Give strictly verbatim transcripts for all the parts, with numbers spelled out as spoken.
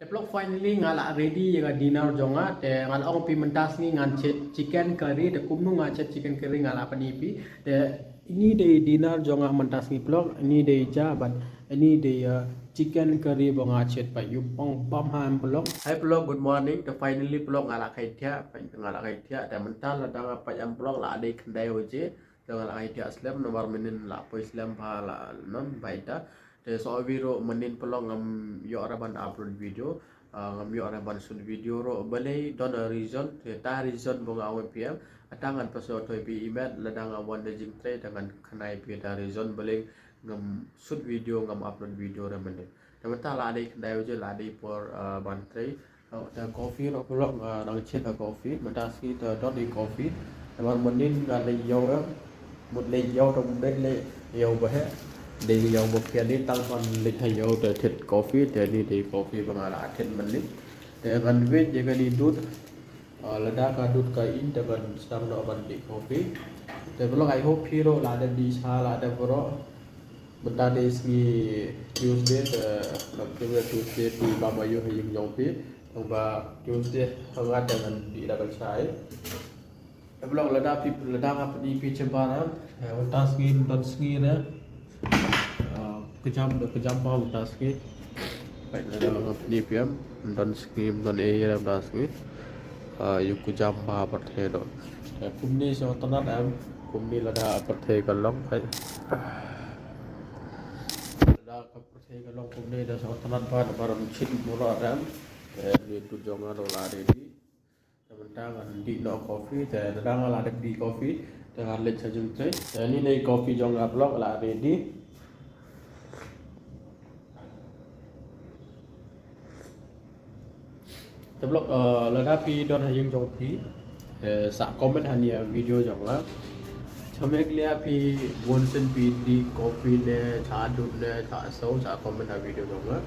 Vlog, finally nga la ready ïa ka dinner jong nga, te nga la ong phi mynta sngi ngan chet chicken curry, te kumno nga chet chicken curry nga la pyni phi. Te ini dei dinner jong nga mynta sngi vlog, ini dei ja bad ini dei, uh, chicken curry ba nga chet pat, ïoh pang bam ha em vlog. Hi vlog, good morning. Te finally vlog nga la kai thiah, nga la kai thiah. Te mynta lada nga peit em vlog la dei khyndai baje. Te nga la kai thiah slem, namar mynnin la poi slem bha la non bha ita. Te sa wi ruh mynnin vlog ngam ïoh re ban upload video, ah, ngam ïoh re ban shoot video ruh, balei don a reason, te ta reason ba nga ong phi em, ata ngan pynshai thoi phi i met, lada nga wan da jingtrei te ngan khynnai phi ta reason balei ngam shoot video, ngam upload video re mynnin. Te mynta la dei khyndai baje, la dei por, ah, ban trei. Oh, te coffee ruh vlog, ah, nang chet ka coffee, mynta sngi te don i coffee. Namar mynnin nga leit ïew em, mut leit ïew te mut leit ïew ba heh. Dei ïew ba phi ni tang ban leit ha ïew te thied coffee, te ni dei coffee ba nga la thied mynnin. Te ngan wait ïa kane dud. Ah, lada ka dud ka in te ngan sdang noh ban dih coffee. Te vlog, I hope phi ruh la dep dih sha, la dep baroh. Mynta dei sngi Tuesday, te, te Tuesday phi bam aïu ha ïing jong phi. Tang ba Tuesday ha nga te ngan dih da ban shai. Te vlog, lada phi, lada nga pyni phi shabar, eh, mynta sngi, ym don sngi re. Ah, kjam, da kjam bha mynta sngi. Peit, lada nga pyni phi em, ym don sngi, ym don ei re mynta sngi. Ah, ïoh kjam bha pyrthei doh. Eh, kumne sngewtynnat em, kumne lada pyrthei ka long, peit. Lada ka pyrthei ka long kumne da sngewtynnat bha, namar ym shit murot em. Eh, ni tu jong nga ruh la ready. Te mynta ngan dih noh coffee, te lada nga la dep dih coffee te ngan leit sha jingtrei. Te ni dei coffee jong nga vlog la ready. Te vlog, eh, lada phi don ha ïing jong phi, eh, sa comment ha ni video jong nga. Sha Meghalaya phi bun sien phi dih coffee ne, cha dum ne, cha siew, sa comment ha video jong nga.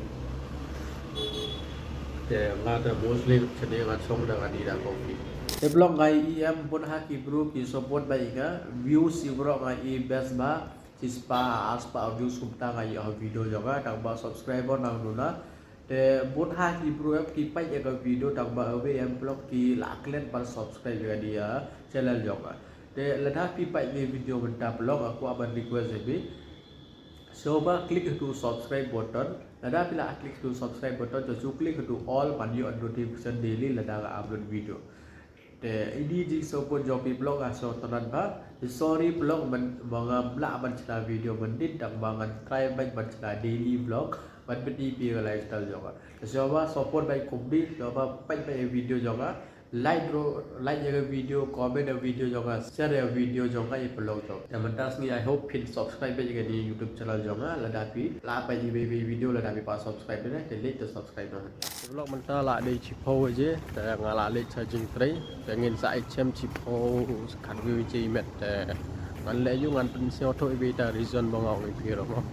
Te nga te mostly shane nga shong da nga dih da coffee. Te vlog, nga i em bun ha ki bru ki support bha ïa nga, views i bru nga i best bha, shispah arspah views kumta nga ïoh ha video jong nga, tang ba subscriber nang duna. Te bun ha ki bru em ki peit ïa ka video tang ba wei em vlog ki la klet ban subscribe ïa ka dei ïa channel jong nga. Te lada phi peit ïa video mynta vlog, nga kwah ban request ïa phi. Sngewbha click hatu subscribe button. Lada phi la click hatu subscribe button, to shu click hatu all ban ïoh notification daily lada nga upload video. Te ini jingsngewbha jong phi vlog nga sngewtynnat bha. Sorry vlog, man, ba ngam lah ban shna video mynnin, tang ba ngan try ban, ban shna daily vlog ban pyni phi ïa ka lifestyle jong nga. Te sngewbha support bha kumne, sngewbha peit bha ïa video jong nga. Like ruh, like ïa ka video, comment ïa video jong nga, share ïa video jong nga ïa phi long jong. Te mynta sngi I hope phin subscribe bha ïa kane YouTube channel jong nga, lada phi la peit ïa iwei iwei video lada phi pat subscribe ne, te leit te subscribe noh. Te vlog, mynta la dei shiphew baje, te nga la leit sha jingtrei, te ngin sa ïashem shiphew khatwei baje i met, te ngan leh ïa u, ngan pynsngewthuh ïa phi ta reason ba nga ong ïa phi ruh mo.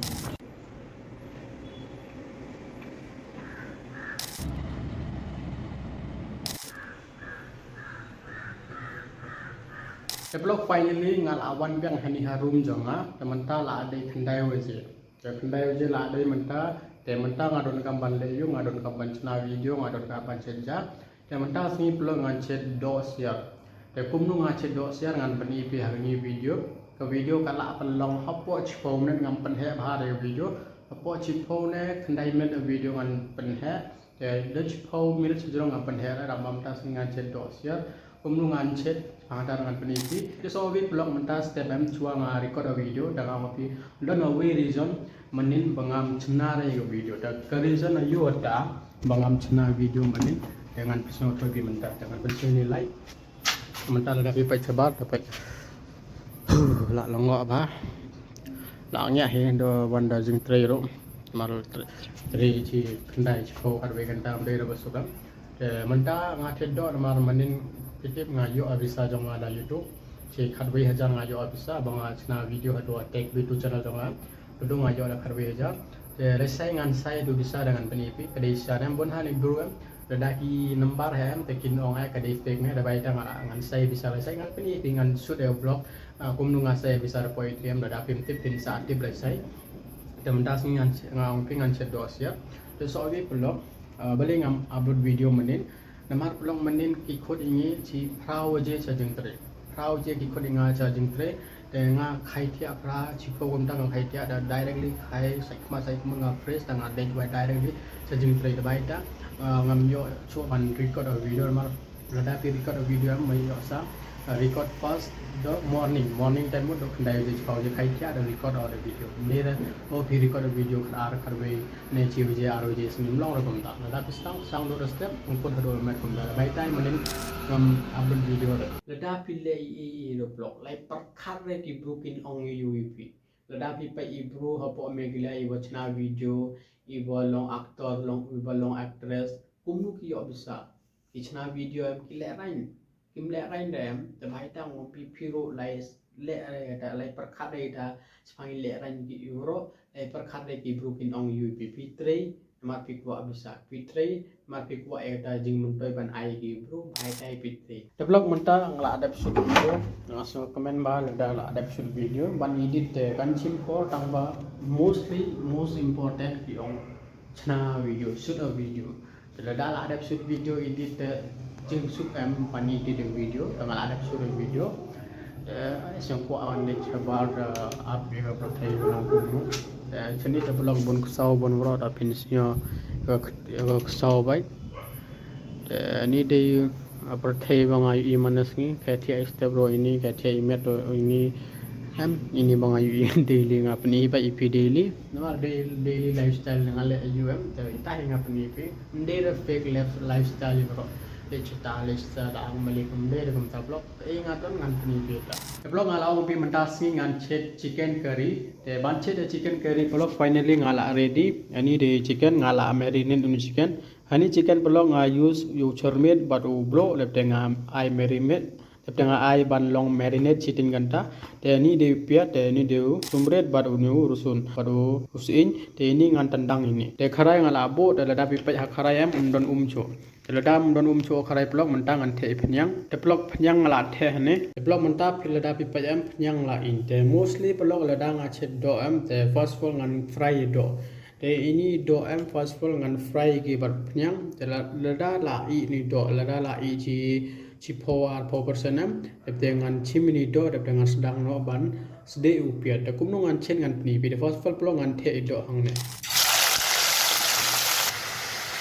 Te vlog, finally nga la wan biang ha ni ha room jong nga, te mynta la dei khyndai baje. Te khyndai baje la dei mynta, te mynta nga donkam ban leh ïa u, nga donkam ban shna video, nga donkam ban shet ja. Te mynta sngi vlog ngan shet dohsiar. Te kumno nga shet dohsiar ngan pyni phi ha kane video. Ka video ka lah ban long hapoh shiphew minit, ngam pynheh bha da ka video. Hapoh shiphew ne khyndai minit ka video ngan pynheh. Te da shiphew minit shajrong ngam pynheh re, tang ba mynta sngi ngan shet dohsiar. Kumno ngan shet, hangta ngan pyni phi. Te sa wei vlog, mynta step em shuwa nga record a video, da nga ong phi don a wei reason mynnin ba ngam shna re ïa ka video. Te ka reason aïu kata ba ngam shna video mynnin, te ngan pynsngewthuh ïa phi mynta, te ngan pynsngewthuh ïa phi. Mynta lada phi peit shabar te peit. La lyngngoh bha. La ngiah hi da wan da jingtrei ruh. Mar trei, trei shi khyndai shiphew khatwei kynta, ym dei ruh ba suk em. Te mynta nga thied doh namar mynnin phi tip nga ïoh a visa jong nga na YouTube. Shi khatwei hajar nga ïoh a visa ba nga shna video haduh Tech B two channel jong nga. Haduh nga ïoh da khatwei hajar. Te lehse ngan sai tu visa da ngan pyni phi, ka dei sha ne em, bun ha ni bru em. Lada ki number hi em te kin ong ai ka dei fake ne, da bai ta nga ngan sai visa, lehse ngan pyni phi, ngan shoot ïa u vlog, ah, kumno nga sai visa da poi A T M, lada phim tip phin sa tip lehse. Te mynta sngi ngan, nga ong phi ngan shet dohsiar. Te sa wei vlog. Uh, balei ngam upload video mynnin? Namar paralok mynnin ki khot ïa ngi shi phra waje sha jingtrei. Phra waje ki khot ïa nga sha jingtrei. Te nga khaitiah phra, shiphew kumta nga khaitiah, da directly khai sait khmat sait khmat nga fresh, da nga dei wai directly sha jingtrei. Te bai ta, uh, ngam ïoh shuh ban record a video namar lada phi record a video em, ma ïoh sa, uh, record first the morning, morning time mut da khyndai waje shiphew waje khaitiah da record a video. Mynne da, oh, phi record a video khatar khatwei ne shi waje ar waje sngi, ym long ruh kumta. Lada phi sdang, sdang lut da step, ym kut haduh met kumta. Bai ta mynnin ngam upload video ruh. Lada phi leh ei ei ei ruh paralok, lai pyrkhat re ki bru kin ong ïa u ïa phi. Lada phi peit i bru hapoh Meghalaya iba chna video, iba long actor, long, iba long actress, kumno ki ïoh pisa? Ki chna video em, ki lehraiñ? Kim lehraiñ re em? Te bai ta ngam, phi, phi ruh lai s-, leh re ta, lai pyrkhat re ta, shaphang i lehraiñ ki, i ruh lai pyrkhat re ki bru kin ong ïa u ïa phi. Phi trei namar phi kwah pisa, phi trei namar phi kwah ïa kata jingmyntoi ban ai ki bru, bai ta phi trei. Te paralok mynta nga la dep shoot video, nga sngewkmen ba lada la dep shoot video ban edit te kan shim por, tang ba mostly, most important ki ong chna video, shoot a video. Te lada la dep shoot video, edit te jingsuk em ban edit a video, te nga la dep shoot a video. Te sngewkwah ban leit shabar da ap ïa ka pyrthei ba long kumno. Te shane te paralok bun ksaw bun waroh, da phin sngew ka, ka ksaw bait. Te ni dei a pyrthei ba nga ïohi man la sngi, ka thiah i step ruh ini, ka thiah i met ruh ini. Em, ini ba nga ïohi daily, nga pyni bha ïa phi daily. Namar daily, daily lifestyle nga leh ïa u em, te ita hi nga pyni ïa phi. Ym dei re fake life, lifestyle ïa baroh. Leh chuta, leh chuta, da ang malik, ym dei re kumta paralok. Te ei nga don ngan pyni ïa phi ta. Te paralok nga la ong ïa phi mynta sngi ngan chet chicken curry. Te ban chet chicken curry paralok finally nga la ready. Ani dei chicken, nga la marinate uni chicken. Hani chicken paralok nga use ïa u chyrmit bad u bloh, lep te nga ai marinate, lep te nga ai ban long marinate shi tien kynta. Te ani dei u piat, te ani dei u chyrmit bad uni u rusun bad u sying. Te ini ngan tyndang ini. Te kharai nga la buh, te lada phi peit ha kharai em, ym don um shuh. Te lada ym don um shuh kharai paralok, mynta ngan theh phniang. Te paralok phniang nga la theh hangne. Te paralok mynta phi lada phi peit em, phniang la ing. Te mostly paralok lada nga chet doh em, te first of all ngan fry doh. Te ini doh em, first of all ngan fry ki bad phniang. Te la-, lada la ih ini doh, lada la ih shi, shiphew arphew percent em, dep te ngan shim ini doh, dep te ngan sdang noh ban sdieh u piat. Te kumno ngan chet ngan pyni phi. Te first of all paralok ngan theh i doh hangne.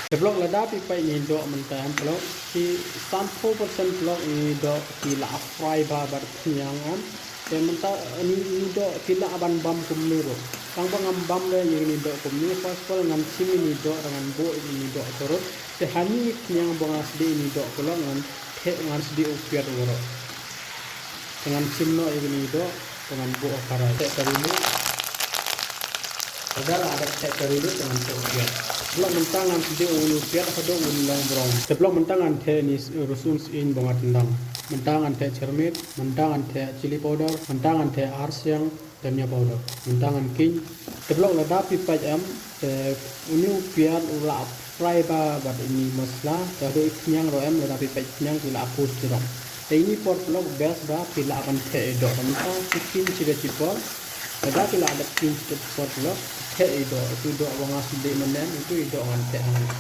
Te paralok lada phi peit ini doh mynta em paralok, shi sanphew percent paralok ini doh ki la fry bha bad phniang em. Te mynta ini, ini doh phi lah ban bam kumne ruh. Tang ba ngam bam re ïa ini doh kumne, first of all ngan shim ini doh, ngan buh ini doh ruh. Te hani phniang ba nga sdieh ini doh paralok ngan theh, ngan sdieh u piat ruh. Te ngan shim noh ïa ini doh, te ngan buh ha kharai. Theh kari lu. Lada la dep theh kari lu, te ngan theh u piat. Paralok mynta ngan sdieh u piat haduh un long brown. Te paralok mynta ngan theh ini rusun sying ba nga tyndang. Mynta ngan theh chyrmit, mynta ngan theh chilli powder, mynta ngan theh arsiang dhania powder. Mynta ngan kheiñ. Te paralok lada phi peit em, te uni u piat u la fry bha bad ini masala, te haduh i phniang ruh em, lada phi peit phniang ki la pur sirok. Te ini por paralok best ba phi lah ban theh i doh. Mynta phi kheiñ shi bad shi por. Lada phi lah dep kheiñ shi bad shi por paralok, theh i doh. Itu doh ba nga sdieh mynne, itu i doh ngan theh hangne.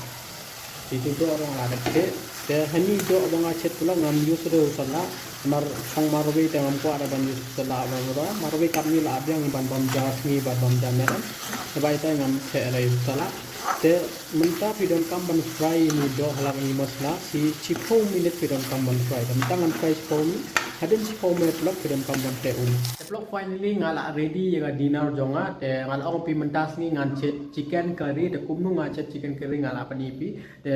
Itu doh ruh nga dep theh. Te hani doh ba nga chet paralok ngam use re u salah. Namar shong marwei te ngam kwah re ban use u salah ba nga doh. Marwei katne la biang ban bam ja sngi bad bam ja miet. Te bai te ngam theh re u salah. Te mynta phi donkam ban fry ini doh halak ini masala shi, shiphew minit phi donkam ban fry. Te mynta ngan fry shiphew minit. Hadien shiphew minit paralok phi donkam ban theh um. Te paralok finally nga la ready ïa ka dinner jong nga. Te nga la ong phi mynta sngi ngan chet chicken curry. Te kumno nga chet chicken curry nga la pyni phi. Te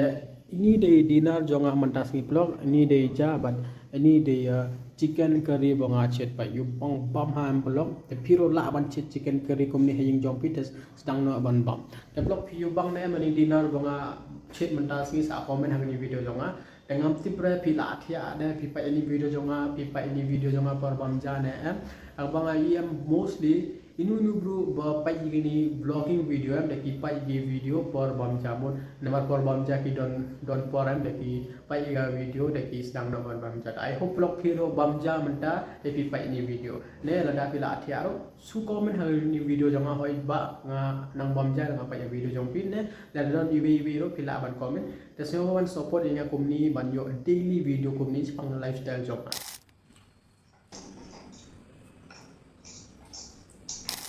ini dei dinner jong nga mynta sngi paralok, ini dei ja bad ini dei, uh, chicken curry ba nga chet pat. Ïa u bang bam ha em paralok. Te phi ruh lah ban chet chicken curry kumne ha ïing jong phi, te sdang noh ban bam. Te paralok phi ïa u bang ne em ini dinner ba nga chet mynta sngi, sa comment ha kane video jong nga. Te ngam tip re phi la thiah ne, phi peit ini video jong nga, phi peit ini video jong nga por bam ja ne em. Haba nga ïa em mostly Inu inu bro ba peit ïa kine vlogging video em, da ki peit ïa ki video por bam ja mut. Namar por bam ja ki don, don por em, da ki peit ïa ki video da ki sdang noh ban bam ja. I hope vlog phi ruh bam ja mynta da phi peit ïa kine video. Ne lada phi la thiah ruh, shu comment ha kine video jong nga, hoi bah nga nang bam ja, nga peit ïa video jong phi ne. Lada don iwei iwei ruh phi lah ban comment. Te sngewbha ban support ïa nga kumne ban ïoh daily video kumne shaphang lifestyle jong nga.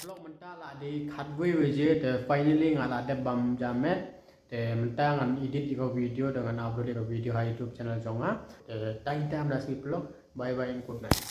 Vlog mynta la dei khatwei baje, te finally nga la dep bam ja met. Te mynta ngan edit ïa ka video da ngan upload ïa ka video ha YouTube channel jong nga. Te tang tam da sngewbha vlog. Bye bye and good night.